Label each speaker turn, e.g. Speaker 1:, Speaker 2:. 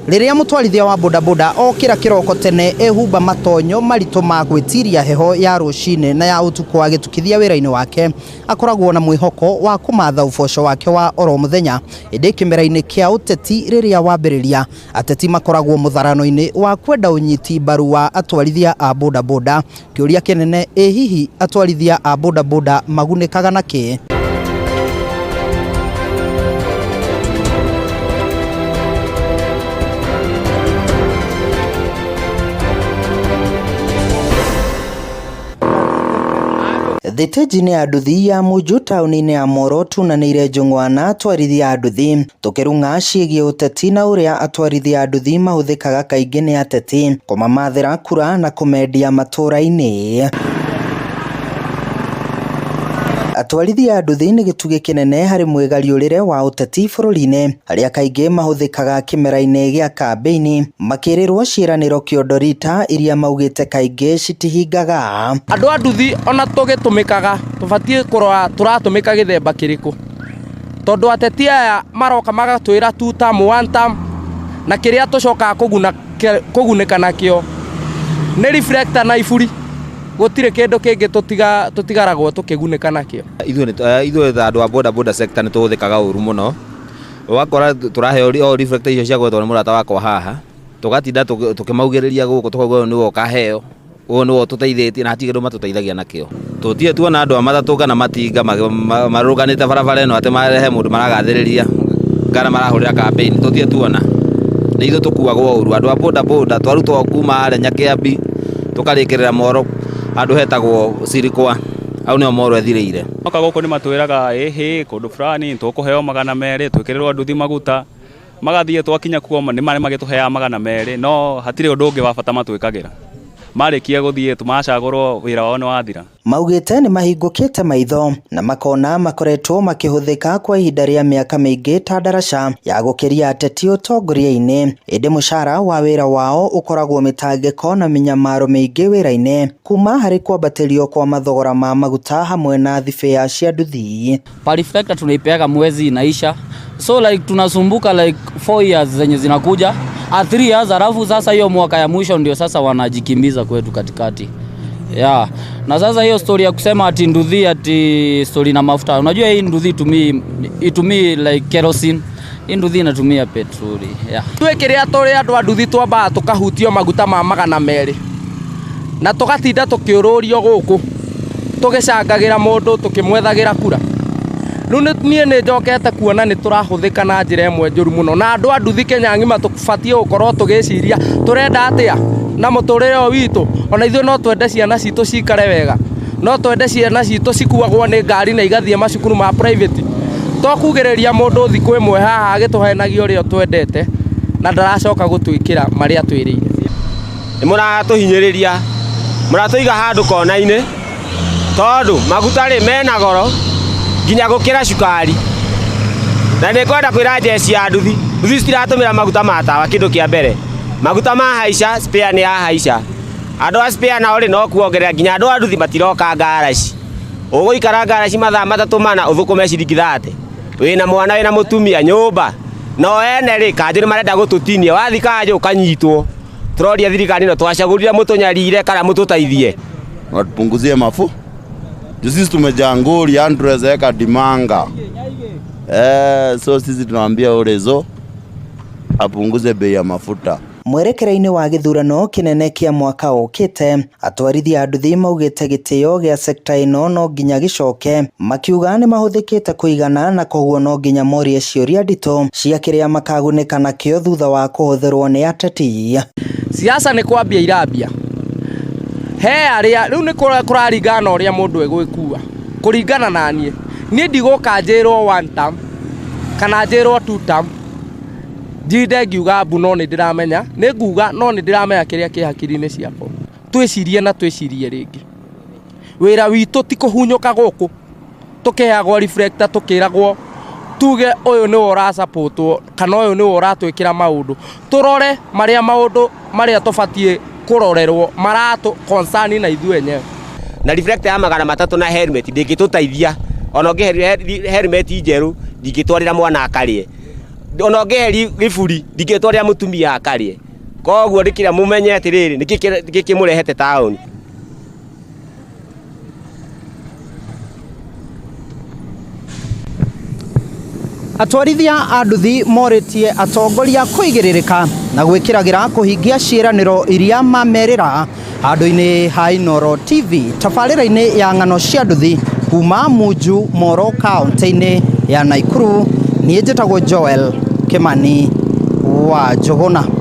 Speaker 1: Rĩrĩa mũtwarithia wa bodaboda okĩra kĩroko tene ehumba matonyo maritũ ma gwĩtiria heho ya rũcinĩ na ya ũtukũ agĩtukithia wĩra-inĩ wake, akoragwo na mwĩhoko wa kũmatha ũboco wake wa oro mũthenya. Ĩndĩ kĩmera-inĩ kĩa ũteti rĩrĩa wambĩrĩria, ateti makoragwo mũtharano-inĩ wa kwenda ũnyiti mbaru wa atwarithia a bodaboda. Kĩũria kĩnene, ĩ hihi atwarithia a bodaboda magunĩkaga na kĩ? Thitĩnji-inĩ ya nduthi ya Munju taũni-inĩ ya Moro tunanĩire njũng'wa na atwarithia a nduthi tũkĩrung'a ciĩgiĩ ũteti na ũrĩa atwarithia a nduthi mahũthĩkaga kaingĩ nĩ ateti kũmamathĩra kura na kũmendia matũra-inĩ. Atwarithia a nduthi nĩ gĩtugĩ kĩnene harĩ mwĩgariũrĩre wa ũteti bũrũri-inĩ arĩa kaingĩ mahũthĩkaga kĩmera-inĩ gĩa kambĩini makĩrĩrwo ciĩranĩro kĩondo rita iria maugĩte kaingĩ citihingaga.
Speaker 2: Andũ a nduthi ona tũgĩtũmĩkaga tũbatiĩ kũrora tũratũmĩka gĩthemba kĩrĩkũ, tondũ ateti aya maroka magatwĩra two term, one term, na kĩrĩa tũcokaga kũgunĩka nakĩo nĩ reflector na iburi, gũtirĩ kĩndũ kĩngĩ tũtigaragwo tũkĩgunĩka nakĩo.
Speaker 3: Ithuĩ ta andũ a boda boda sector nĩ tũhũthĩkaga ũru mũno, ũgakora tũraheo o reflector icio cia gwetwo nĩ mũrata wakwa haha, tũgatinda tũkĩmaugĩrĩria gũkũ tũkauga ũyũ nĩwe ũkaheo, ũyũ nĩwe ũtũteithĩtie na hatirĩ kĩndũ matũteithagia nakĩo. Tũtirĩ tuona andũ a matatũ kana matinga marũrũnganĩte barabara ĩno atĩ marehe mũndũ maragathĩrĩria kana marahũrĩra campaign, tũtirĩ tuona. Nĩ ithuĩ tũkuagwo ũru, andũ a boda boda twarutwo kuma harĩa Nyakĩambi tũkarĩkĩrĩra Moro handũ hetagwo Sirikwa, hau nĩho Moro ĩthirĩire.
Speaker 4: Oka gũkũ nĩ matwĩraga ĩhĩ kũndũ fulani tũkũheo 200 twĩkĩrĩrwo nduthi maguta, magathiĩ twakinya kuo nĩ marĩ magĩtũheaga 200 no hatirĩ ũndũ ũngĩ wa bata matwĩkagĩra. Marĩkia gũthiĩ macagũrwo wĩra wao nĩ wathira.
Speaker 1: Maugĩte nĩ mahingũkĩte maitho na makona makoretwo makĩhũthĩka kwa ihinda rĩa mĩaka mĩingĩ ta ndaraca ya gũkĩria ateti ũtongoria-inĩ, ĩndĩ mũcara wa wĩra wao ũkoragwo mĩtangĩko na mĩnyamaro mĩingĩ wĩra-inĩ kuma harĩ kwambatĩrio kwa mathogora ma maguta hamwe na thibĩa cia nduthi.
Speaker 5: Per reflector tunaipeaga mwezi inaisha, so like tunasumbuka like 4 years zenye zinakuja, 3 years, alafu sasa hiyo mwaka ya mwisho ndio sasa wanajikimbiza kwetu katikati. Yeah. Na sasa hiyo story ya kusema ati nduthi ati story na mafuta, unajua hii nduthi itumii like kerosene, hii nduthi inatumia petroli. Yeah.
Speaker 2: Ithuĩ kĩrĩa tũrĩ andũ a nduthi twambaga tũkahutio maguta ma 200 na tũgatinda tũkĩũrũrio gũkũ tũgĩcangagĩra mũndũ tũkĩmwethagĩra kura. Rĩu niĩ nĩ njokete kuona nĩ tũrahũthĩka na njĩra ĩmwe njũru mũno, na andũ a nduthi Kenya ng'ima tũbatiĩ gũkorwo tũgĩciria tũrenda atĩa na mũtũrĩre ũyũ witũ. Ona ithuĩ no twende ciana citũ cikare wega, no twende ciana citũ cikuagwo nĩ ngari na igathiĩ macukuru ma private. To kugĩrĩria mũndũ thikũ ĩmwe haha agĩtũhenagia ũrĩa twendete na ndaracoka gũtwĩkĩra marĩa twĩrĩire.
Speaker 6: Nĩ mũratũhinyĩrĩria, mũratũiga handũ kona-inĩ, tondũ maguta rĩ mena goro nginya gũkĩra cukari. Na nĩ ngwenda kwĩra njeci ya nduthi, nduthi citiratũmĩra maguta ma tawa kĩndũ kĩa mbere. Maguta ma haica, spare nĩ ya haica. Andũ a spare nao rĩ no kuongerera nginya andũ a nduthi matiroka ngaraci. Ũgũikara ngaraci mathaa 3 4 ũthũkũme ciringi 30. Wĩna mwana wĩna mũtumia nyũmba. No ene rĩ kanjũ nĩ marenda gũtũtinia, wathiĩ kanjũ ũkanyitwo. Tũroria thirikari ĩno twacagũrire mũtũnyarire kana mũtũteithie.
Speaker 7: Watupunguzie mafu. Juu sisi tumejaa nguri, yani tunaweza weka dimanga. So sisi tunaambia Orezo apunguze bei ya mafuta.
Speaker 1: Mwerekera-inĩ wa gĩthurano kĩnene kĩa mwaka ũkĩte, atwarithia a nduthi maugĩte gĩtĩo gĩa sekta ĩno no nginya gĩcoke, makiuga nĩ mahũthĩkĩte kũigana na koguo no nginya morie ciũria nditũ cia kĩrĩa makagunĩka nakĩo thutha wa kũhũthĩrwo nĩ ateti.
Speaker 2: Siasa nĩ kwambia irambia, he arĩa rĩu nĩ kũraringana na ũrĩa mũndũ egwĩkua. Kũringana na niĩ, niĩ ndigũka njĩrwo one term kana njĩrwo two term, njinde ngiuga mbu, no nĩ ndĩramenya, nĩ nguga no nĩ ndĩramenya kĩrĩa kĩ hakiri-inĩ ciakwa. Twĩcirie na twĩcirie rĩngĩ. Wĩra witũ ti kũhunyũka gũkũ tũkĩheagwo reflector tũkĩragwo tuge ũyũ nĩwe ũrasapotwo kana ũyũ nĩwe ũratwĩkĩra maũndũ. Tũrore marĩa maũndũ marĩa tũbatiĩ kũrorerwo maratũ concern na ithuĩ enyewe.
Speaker 6: Na reflector ya 300 na helmet ndĩngĩtũteithia, ona ũngĩhe helmet njerũ ndingĩtwarĩra mwana akarĩe. Ona ũngĩhe gĩburi ndingĩtwarĩra mũtumia akarĩe. Koguo ndĩkĩra mũmenye atĩrĩrĩ, nĩkĩ kĩmũrehete taũni.
Speaker 1: Atwarithia a nduthi morĩtie atongoria kũigĩrĩrĩka na gwĩkĩragĩra kũhingia ciĩranĩro iria mamerĩra handũ-inĩ ha Inooro TV tabarĩra-inĩ ya ng'ano cia nduthi kuma Munju Moro kaunti-inĩ ya Nakuru. Niĩ njĩtagwo Joel Kimani wa Njũgũna.